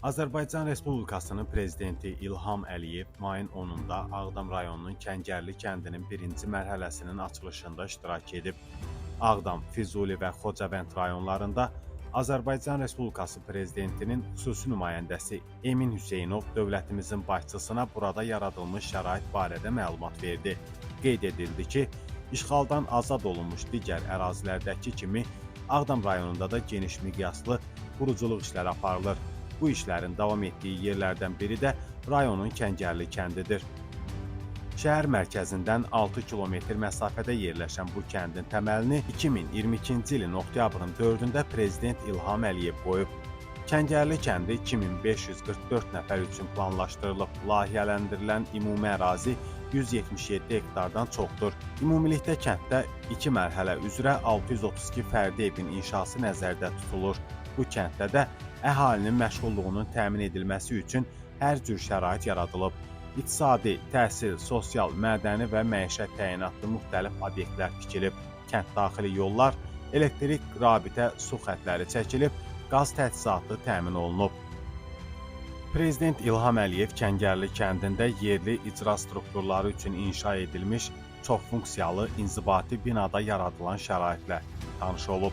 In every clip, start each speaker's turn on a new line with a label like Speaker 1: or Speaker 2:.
Speaker 1: Azərbaycan Respublikasının Prezidenti İlham Əliyev mayın 10-da Ağdam rayonunun Kəngərli kəndinin birinci mərhələsinin açılışında iştirak edib. Ağdam, Füzuli və Xocavənd rayonlarında Azərbaycan Respublikası Prezidentinin xüsusi nümayəndəsi Emin Hüseynov dövlətimizin başçısına burada yaradılmış şərait barədə məlumat verdi. Qeyd edildi ki, işğaldan azad olunmuş digər ərazilərdəki kimi Ağdam rayonunda da geniş miqyaslı quruculuq işləri aparılır. Bu işlərin davam etdiyi yerlərdən biri də rayonun Kəngərli kəndidir. Şəhər mərkəzindən 6 kilometr məsafədə yerləşən bu kəndin təməlini 2022-ci ilin oktyabrın 4-ündə Prezident İlham Əliyev qoyub. Kəngərli kəndi 2544 nəfər üçün planlaşdırılıb. Layihələndirilən ümumi ərazi 177 hektardan çoxdur. Ümumilikdə kənddə iki mərhələ üzrə 632 fərdi evin inşası nəzərdə tutulur. Bu kənddə də əhalinin məşğulluğunun təmin edilməsi üçün hər cür şərait yaradılıb. İqtisadi, təhsil, sosial, mədəni və məişət təyinatlı müxtəlif obyektlər tikilib. Kənd daxili yollar, elektrik, rabitə, su xətləri çəkilib, qaz təchizatı təmin olunub. Prezident İlham Əliyev Kəngərli kəndində yerli icra strukturları üçün inşa edilmiş çoxfunksiyalı inzibati binada yaradılan şəraitlə tanış olub.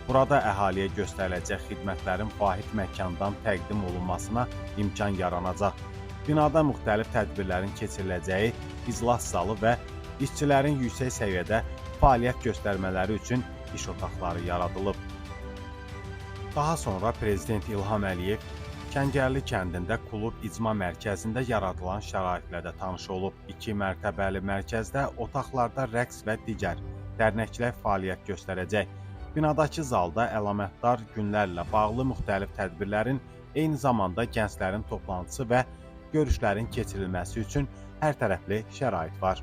Speaker 1: Burada əhaliyə göstəriləcək xidmətlərin vahid məkandan təqdim olunmasına imkan yaranacaq. Binada müxtəlif tədbirlərin keçiriləcəyi iclas zalı və işçilərin yüksək səviyyədə fəaliyyət göstərmələri üçün iş otaqları yaradılıb. Daha sonra Prezident İlham Əliyev Kəngərli kəndində klub icma mərkəzində yaradılan şəraitlə də tanış olub. İki mərtəbəli mərkəzdə otaqlarda rəqs və digər dərnəklər fəaliyyət göstərəcək. Binadakı zalda əlamətdar günlərlə bağlı müxtəlif tədbirlərin, eyni zamanda gənclərin toplantısı və görüşlərin keçirilməsi üçün hər tərəfli şərait var.